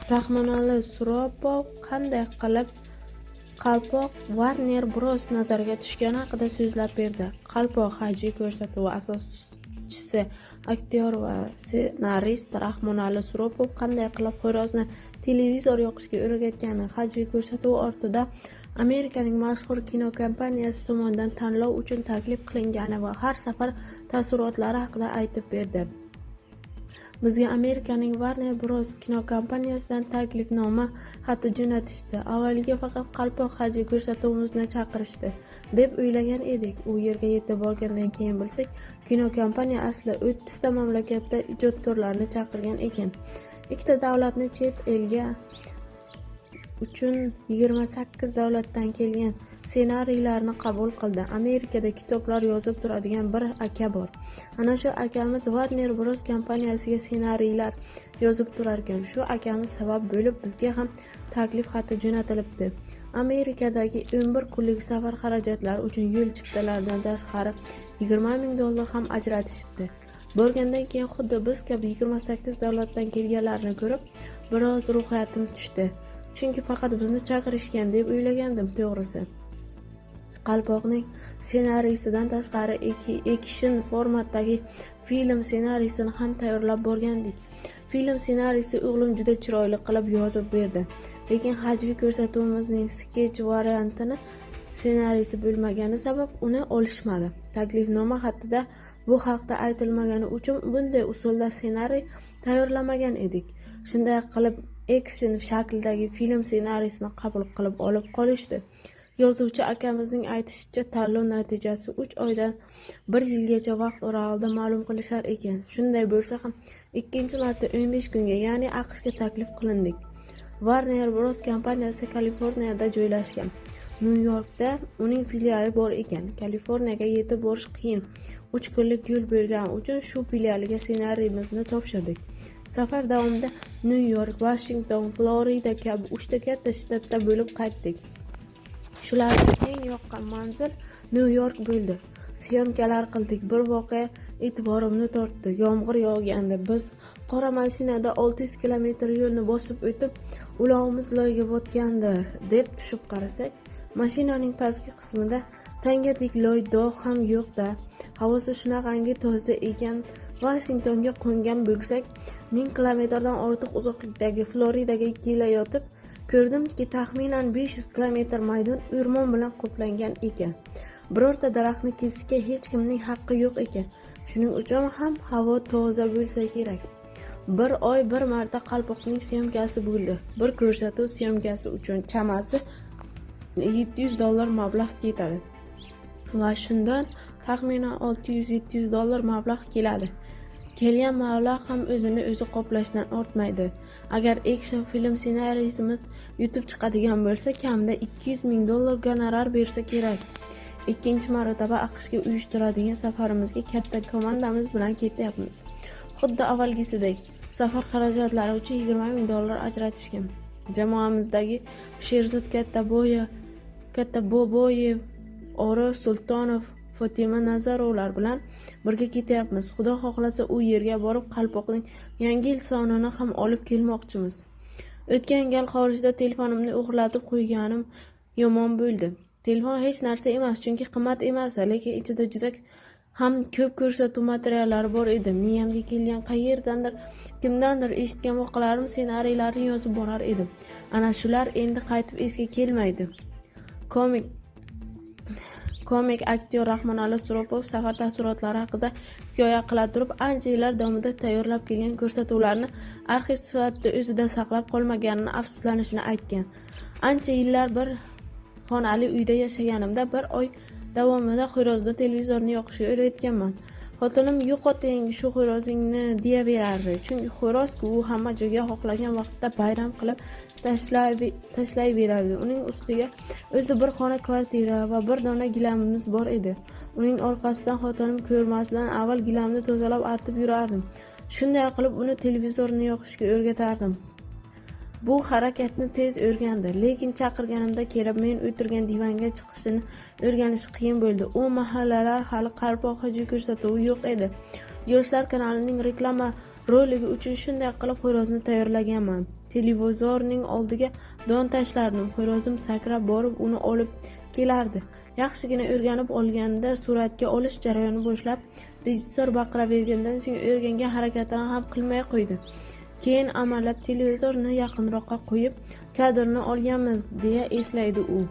Rahmonali Suropov qanday qilib Qalpoq Warner Bros. Nazariga tushgani haqida so'zlab berdi. Qalpoq hajviy ko'rsatuvi asoschisi, aktyor va ssenarist Rahmonali Suropov qanday qilib xo'rozni televizor yoqishga o'rgatgani, hajviy ko'rsatuvi ortida Amerikaning mashhur kinokompaniyasi tomonidan tanlov uchun taklif qilingani va har safar taassurotlari haqida aytib berdi. Bizga Amerikaning Warner Bros. Kinokompaniyasidan taklifnoma xati jo'natishdi. Avvaliga faqat Qalpoq hajviy ko'rsatuvimizni chaqirishdi, deb o'ylagan edik. U yerga yetib borgandan keyin bilsak, kinokompaniya asli 30 ta mamlakatda ijodkorlarni chaqirgan ekan. Ikkita davlatni chet elga uchun 28 davlatdan kelgan ssenariylarni qabul qildi. Amerikada kitoblar yozib turadigan bir aka bor. Ana shu akamiz Warner Bros. Kompaniyasiga ssenariylar yozib turarkan. Shu akamiz sabab bo'lib bizga ham taklif xati jo'natilibdi. Amerikadagi 11 kunlik safar xarajatlari uchun yo'l chiptalaridan tashqari $20,000 ham ajratishibdi. Borgandan keyin xuddi biz kabi 28 davlatdan kelganlarni ko'rib, biroz ruhiyatim tushdi. Chunki faqat bizni chaqirishgan deb o'ylagandim, to'g'risi. Qalpoqning ssenariysidan tashqari ekshn formatdagi film ssenariysini ham tayyorlab borgandik. Film ssenariysi o'g'lim juda chiroyli qilib yozib berdi. Lekin hajviy ko'rsatuvimizning sketch variantini ssenariysi bo'lmagani sabab uni olishmadi. Taklifnoma xatida bu haqda aytilmagani uchun bunday usulda ssenariy tayyorlamagan edik. Shunday qilib ekshn shaklidagi film ssenariysini qabul qilib olib qolishdi. Yozuvchi akamizning aytishicha, tanlov natijasi 3 oydan 1 yilgacha vaqt oralig'ida ma'lum qilishar ekan. Shunday bo'lsa ham ikkinchi marta 15 kunga, ya'ni AQShga taklif qilindik. Warner Bros. Kompaniyasi Kaliforniyada joylashgan. Nyu-Yorkda uning filiali bor ekan. Kaliforniyaga yetib borish qiyin. 3 kunlik yo'l bo'lgani uchun shu filialiga ssenariyimizni topshirdik. Safar davomida Nyu-York, Washington, Florida kabi 3 ta katta shtatda bo'lib qaytdik. Shulardan eng yoqqan manzil Nyu-York bo'ldi. Syomkalar qildik. Bir voqea e'tiborimni tortdi. Yomg'ir yog'gandi. Biz qora mashinada 600 kilometr yo'lni bosib o'tib, ulovimiz loyga botgandir deb tushib qarasak, mashinaning pastki qismida tangadek loy dog' ham yo'q-da. Havosi shunaqangi toza ekan. Washingtonga qo'ngan bo'lsak, 1000 kilometrdan ortiq uzoqlikdagi Floridaga kelayotib, ko'rdimki, taxminan 500 kilometr maydon o'rmon bilan qoplangan ekan. Birorta daraxtni kesishga hech kimning haqqi yo'q ekan. Shuning uchun ham havo toza bo'lsa kerak. Bir oy bir marta Qalpoqning syomkasi bo'ldi. Bir ko'rsatuv syomkasi uchun chamasi $700 mablag' ketadi. Va shundan taxminan $600-700 mablag' keladi. Kelgan mablag' ham o'zini o'zi qoplashdan ortmaydi. Agar ekshn film ssenariysimiz yutib chiqadigan bo'lsa, kamida $200,000 gonorar bersa kerak. Ikkinchi marotaba AQShga uyushtiradigan safarimizga katta komandamiz bilan ketyapmiz. Xuddi avvalgisidek safar xarajatlari uchun $20,000 ajratishgan. Jamoamizdagi Sherzod Kattaboboyev, Orif Sultonov, Fotima Nazarovlar bilan birga ketyapmiz. Xudo xohlasa u yerga borib Qalpoqning yangi yil sonini ham olib kelmoqchimiz. O'tgan gal xorijda telefonimni o'g'irlatib qo'yganim yomon bo'ldi. Telefon hech narsa emas, chunki qimmat emas, lekin ichida juda ham ko'p ko'rsatuv materiallari bor edi. Miyamga kelgan qayerdandir, kimdandir eshitgan voqealarim ssenariylarini yozib borar edim. Ana shular endi qaytib esga kelmaydi. Komik aktyor Rahmonali Suropov safar taassurotlari haqida hikoya qila turib, ancha yillar davomida tayyorlab kelgan ko'rsatuvlarni arxiv sifatida o'zida saqlab qolmaganini afsuslanishini aytgan. Ancha yillar bir xonali uyda yashaganimda bir oy davomida xo'rozni televizorni yoqishga o'rgatganman. Xotinim yo'qoting shu xo'rozingni deyaverardi. Chunki xo'roz-ku u hamma joyga xohlagan vaqtda bayram qilib tashlayverardi. Uning ustiga o'zi bir xona kvartira va bir dona gilamimiz bor edi. Uning orqasidan xotinim ko'rmasidan avval gilamni tozalab artib yurardim. Shunday qilib uni televizorni yoqishga o'rgatardim. Bu harakatni tez o'rgandi, lekin chaqirganimda kelib men o'tirgan divanga chiqishini o'rganishi qiyin bo'ldi. U mahallalar hali Qalpoq hajviy ko'rsatuvi yo'q edi. Yoshlar kanalining reklama roligi uchun shunday qilib xo'rozni tayyorlaganman. Televizorning oldiga don tashlardim, xo'rozim sakrab borib uni olib kelardi. Yaxshigina o'rganib olganda suratga olish jarayoni boshlab, rejissor baqiravergandan so'ng o'rgangan harakatini ham qilmay qo'ydi. Keyin amallab televizorni yaqinroqqa qo'yib, kadrni olganmiz, deya eslaydi u.